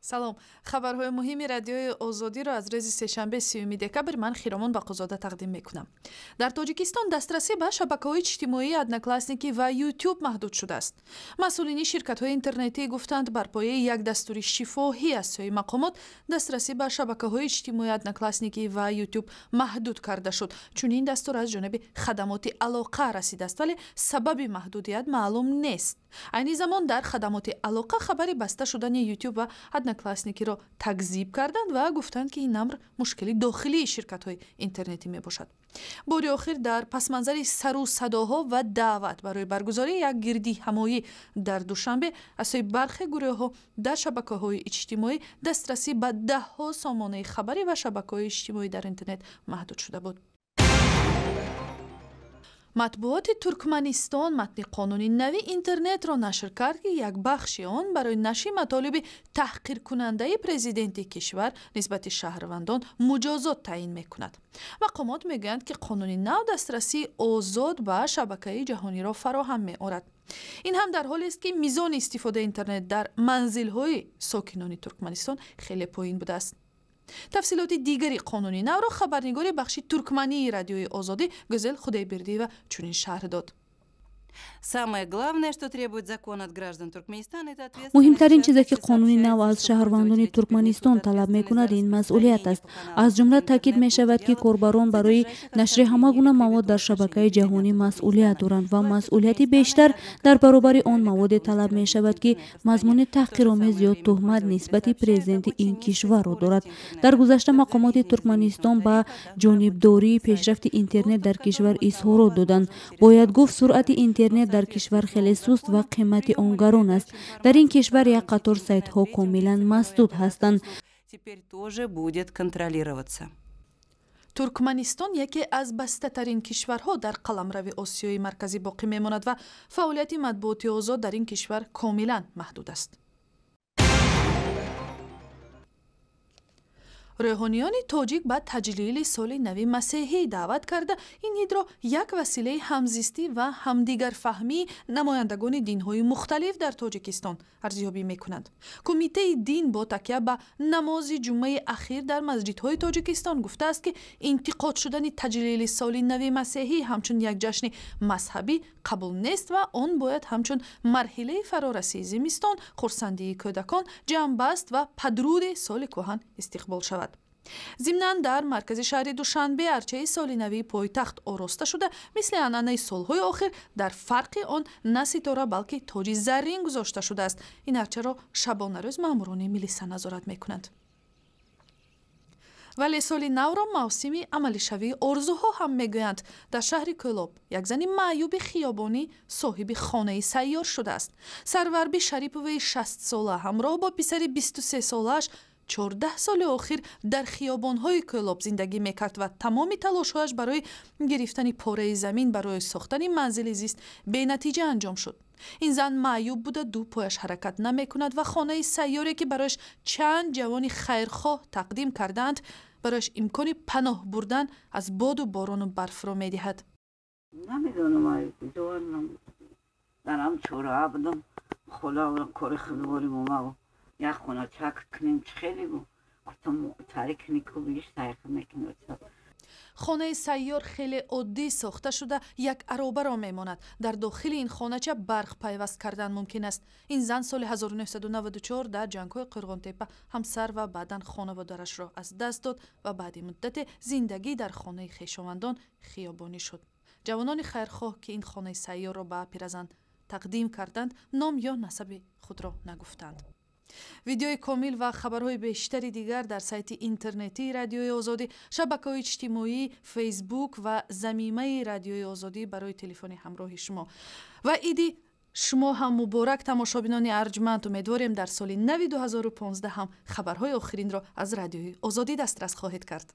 Салом, хабарҳои муҳими Радиои Озодиро аз рӯзи сешанбе, 30 декабр, ман Хиромон Бақозода тақдим мекунам. Дар Тоҷикистон дастрасӣ ба шабакаҳои иҷтимоии Одноклассники ва Ютуб маҳдуд шудааст. Масъулини ширкатҳои интернетӣ гуфтанд, бар пояи як дастури шифоҳӣ аз сӯи мақомот дастрасӣ ба шабакаҳои иҷтимоии Одноклассники ва Ютуб маҳдуд карда шуд. Чунин дастур аз ҷониби хадамоти алоқа расидааст, вале сабаби маҳдудият маълум нест. Айни замон дар хадамоти алоқа хабари баста шудани Ютуб ва Одноклассникиро такзиб карданд ва гуфтанд, ки ин амр мушкили дохилии ширкатҳои интернетӣ мебошад. Бори охир дар пасманзари сару садоҳо ва даъват барои баргузории як гирдиҳамоӣ дар Душанбе аз сӯи бархе гурӯҳҳо дар шабакаҳои иҷтимоӣ дастрасӣ ба даҳҳо сомонаи хабарӣ ва шабакаҳои иҷтимоӣ дар интернет маҳдуд шуда буд. Матбуоти Туркманистон матни қонуни нави интернетро нашр кард, ки як бахши он барои нашри матолиби таҳқиркунандаи президенти кишвар нисбати шаҳрвандон муҷозот таъин мекунад. Мақомот мегӯянд, ки қонуни нав дастрасии озод ба шабакаи ҷаҳониро фароҳам меорад. Ин ҳам дар ҳолест, ки мизони истифодаи интернет дар манзилҳои сокинони Туркманистон хеле поин будааст. Тафсилоти дигари қонуни навро хабарнигори бахши туркмании Радиои Озодӣ Гӯзел Худойбердиева чунин шарҳ дод. Самое главное, что требует закон от граждан Туркменистана, это ответственность. Муҳимтарин чизе, ки қонуни нав аз шаҳрвандони Туркманистон талаб мекунад, ин масъулият аст. Аз ҷумла таъкид мешавад, ки корбарон барои нашри ҳама гуна мавод дар шабакаи ҷаҳонӣ масъулият доранд ва масъулияти бештар дар баробари он маводе талаб мешавад, ки мазмуни таҳқиромез ё туҳмат нисбати президенти ин кишварро дорад. Дар гузашта мақомоти Туркманистон ба ҷонибдории пешрафти интернет дар кишвар изҳорот доданд. Бояд гуфт, суръати интернет дар кишвар хеле суст ва қимати он гарон аст. Дар ин кишвар як қатор сайтҳо комилан масдуд ҳастанд. Теперь тоже будет контролироваться. Туркманистон яке аз бастатарин кишварҳо дар қаламрави Осиёи Марказӣ боқӣ мемонад ва фаъолияти матбуоти озод дар ин кишвар комилан маҳдуд аст. Рӯҳониёни тоҷик ба таҷлили соли нави масеҳӣ даъват карда, ин идро як василаи ҳамзистӣ ва ҳамдигарфаҳмии намояндагони динҳои мухталиф дар Тоҷикистон арзёбӣ мекунанд. Кумитаи дин бо такя ба намози ҷумъаи ахир дар масҷидҳои Тоҷикистон гуфтааст, ки интиқод шудани таҷлили соли нави масеҳӣ ҳамчун як ҷашни мазҳабӣ қабул нест ва он бояд ҳамчун марҳилаи фарорасии зимистон, хурсандии кӯдакон, ҷамъбаст ва падруди соли кӯҳан истиқбол шавад. Зимнан, дар маркази шаҳри Душанбе арчаи соли навии пойтахт ороста шуда, мисли анъанаи солҳои охир дар фарқи он на ситора, балки тоҷи заррин гузошта шудааст. Ин арчаро шабонарӯз маъмурони милиса назорат мекунанд. Вале соли навро мавсими амалишавии орзуҳо ҳам мегӯянд. Дар шаҳри Кӯлоб як зани маъюби хиёбонӣ соҳиби хонаи сайёр шудааст. Сарварби Шариповаи 60-сола ҳамроҳ бо писари 23-солааш 14 соли охир дар хиёбонҳои Кӯлоб зиндагӣ мекард ва тамоми талошҳояш барои гирифтани пораи замин барои сохтани манзили зист бенатиҷа анҷом шуд. Ин зан маъюб буда, ду пояш ҳаракат намекунад ва хонаи сайёре, ки барояш чанд ҷавони хайрхоҳ тақдим кардаанд, барояш имкони паноҳ бурдан аз боду борону барфро медиҳад. Намедонам, дарам чораа будам, хола кори худворим омав, як хона чак кунем, чӣ хеле гуфтам, тари кунӣ ку бигиш тайқ мекунӣ. Хонаи сайёр хеле оддӣ сохта шуда, як аробаро мемонад. Дар дохили ин хонача барқ пайваст кардан мумкин аст. Ин зан соли 1994 дар ҷангҳои Қӯрғонтеппа ҳамсар ва баъдан хонаводарашро аз даст дод ва баъди муддате зиндагӣ дар хонаи хешовандон хиёбонӣ шуд. Ҷавонони хайрхоҳ, ки ин хонаи сайёрро ба пиразан тақдим карданд, ном ё насаби худро нагуфтанд. Видеои комил ва хабарҳои бештари дигар дар сайти интернетии Радиои Озодӣ, шабакаҳои иҷтимоӣ, Фейсбук ва замимаи Радиои Озодӣ барои телефони ҳамроҳи шумо. Ва иди шумо ҳам муборак, тамошобинони арҷманд. Умедворем, дар соли нави 2015 ҳам хабарҳои охиринро аз Радиои Озодӣ дастрас хоҳед кард.